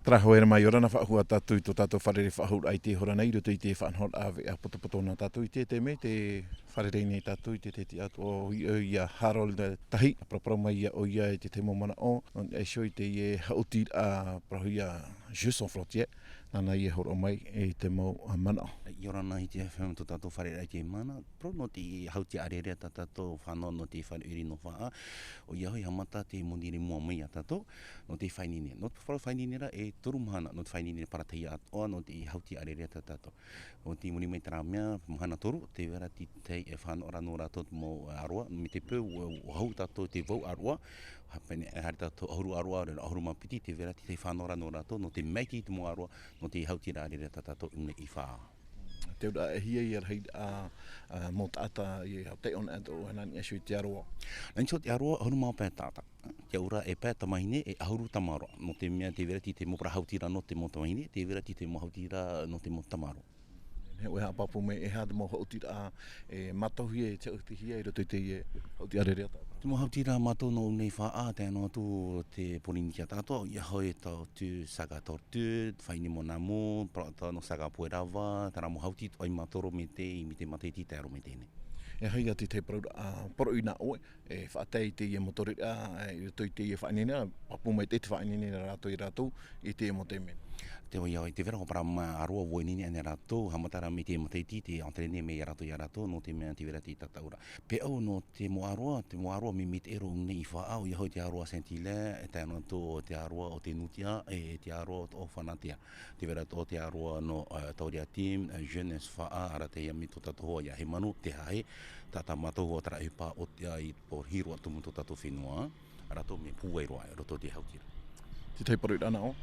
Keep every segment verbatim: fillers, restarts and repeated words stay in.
Tarahoera mai, ʻia ora na faʻahou tātou i tō tātou fārerei faʻahou i te hora nei, i roto i te faʻanahoraʻa veʻa potopoto nā tātou i te, te mea, te fārerei nei tātou i te, te tiʻa atoʻa o ia, ia Harold Tahi, paraparau mai ia ʻoia i te tahi mau manaʻo, nō niʻa iho i teie haʻutiraʻa, parau ia Jeux Sans Frontières, nāna ia hōroʻa mai i te mau manaʻo. ʻIa ora na i te F M tō tātou fārerei i te mana, parau nō te haʻutiraʻa ʻārearea tā tātou fānaʻo nō te fare ʻoire nō Faʻaʻā, ʻoia hoʻi haʻamata te monirē mua mai ia tātou, nō te faʻaineine. Nō te parau faʻaineine ra, e toru mahana, nō te faʻaineine paratahia atoʻa, nō te haʻutiraʻa ʻārearea tā tātou. Nō te muri mai terā mea, mahana toru, tē vai ra te tahi e fānaʻo ra nō rātou te mau ʻāroa, mai te peu, ʻua, ʻua hau tātou te vau ʻāroa, hāpene, haere tātou ʻahuru ʻāroa, ʻahuru mā piti, tē vai ra te tahi fānaʻo ra nō rātou, nō te maitaʻi i te mau ʻāroa, nō te haʻutiraʻa ʻārearea tā tātou i ʻō nei i Faʻaʻā. Te auraʻa e hia ia rahi, ā, ā, mau taʻata i taiʻo anaʻe atoʻa nā niʻa iho i te ʻāroa. Nā niʻa iho i te ʻāroa, ʻahuru mā pae taʻata. Te auraʻa e pae tamāhine, e ʻahuru tamaroa. Nō te mea tē vai ra te, te mau parau haʻutiraʻa nō te mau tamāhine, tē vai ra te, te mau haʻutiraʻa nō te mau tamaroa. E ʻoe haʻapāpū mai, e aha te mau haʻutiraʻa e mātauhia, e tiʻaʻutihia i roto i teie haʻutiraʻa ʻārearea tā tātou? Te mau haʻutiraʻa a mātou nō ʻō nei i Faʻaʻā, tae noa atu te Pōrīnetia Tāʻātoʻa, ʻoia hoʻi tā te saga tortue, fāʻine mon amour, parau atoʻa nō saga poerava, terā mau haʻuti atoʻa i mātau roa mai te, mai te matahiti i tae roa mai teie nei. E aha ia te tahi parauraʻa poroʻi nā ʻoe, e faʻatae i teie mau toreʻa, e, i roto i teie faʻaineine, pāpū maitaʻi te faʻaineine nā rātou ia rātou i teie mau taime. Te vai ra, tē vai ra ʻo parau mā ʻāroa ʻua ineine anaʻe rātou, haʻamata ra mai te matahiti, tē entraîner mai ia rātou, ia rātou, nō te mea tē vai ra te tataʻuraʻa. Paʻi nō te mau ʻāroa, te mau ʻāroa mea, mea maitaʻi roa ʻō nei i Faʻaʻā, ʻoia hoʻi te ʻāroa Saint-Hilaire, e tae noa atu te ʻāroa o te Nutia, e te ʻāroa o Fanatea. Tē vai ra atoʻa te ʻāroa nō, ā, Tauria Team, ā, Jeunesse Faʻaʻā, arataʻi mai tō tātou hoa ia Hemanu, te hahe, tā, tā mātou hoa terā ʻohipa o te, ā, i pō hiro atu mo tō tātou fenua, rātou mea pūai roa i roto i te haʻutiraʻa. Te tahi poroʻi nā ʻoe?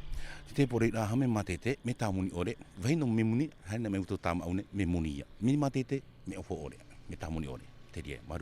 Te tahi poroʻi, ā, mea mātete, mea tāmoni ʻore, vahine mea moni, haere mai uto tāmau nei, mea moni ia. Mea mātete, mea ʻohipa ʻore, mea tāmoni ʻore. Te reira, māuruuru